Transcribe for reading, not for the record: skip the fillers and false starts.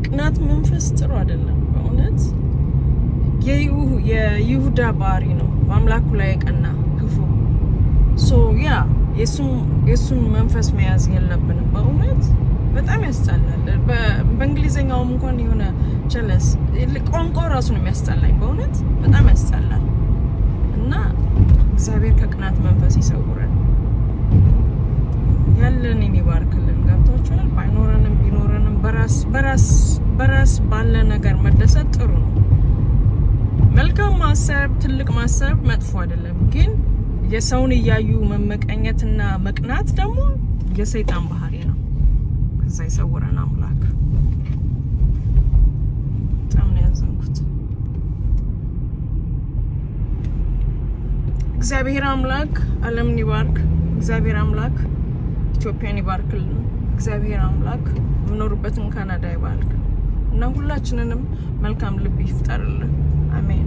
የቅናት መንፈስ ጥሩ አይደለም በእውነት። የይሁዳ ባህሪ ነው፣ በአምላኩ ላይ የቀና ክፉ። So yeah፣ የእሱን መንፈስ መያዝ የለብንም በእውነት፣ በጣም ያስጠላል። በእንግሊዝኛውም እንኳን የሆነ jealous ቋንቋው ራሱ ነው የሚያስጠላኝ በእውነት፣ በጣም ያስጠላል። እና እግዚአብሔር ከቅናት መንፈስ ይሰውረን፣ ያለንን ይባርክልን። ገብቷችኋል? ባይኖረንም ቢኖረንም በራስ ባለ ነገር መደሰት ጥሩ ነው። መልካም ማሰብ፣ ትልቅ ማሰብ መጥፎ አይደለም። ግን የሰውን እያዩ መመቀኘትና መቅናት ደግሞ የሰይጣን ባህሪ ነው። ከዛ ይሰውረን አምላክ። በጣም ነው ያዘንኩት። እግዚአብሔር አምላክ ዓለምን ይባርክ። እግዚአብሔር አምላክ ኢትዮጵያን ይባርክልን። እግዚአብሔር አምላክ የምኖርበትን ካናዳ ይባርክ እና ሁላችንንም መልካም ልብ ይፍጠርልን። አሜን።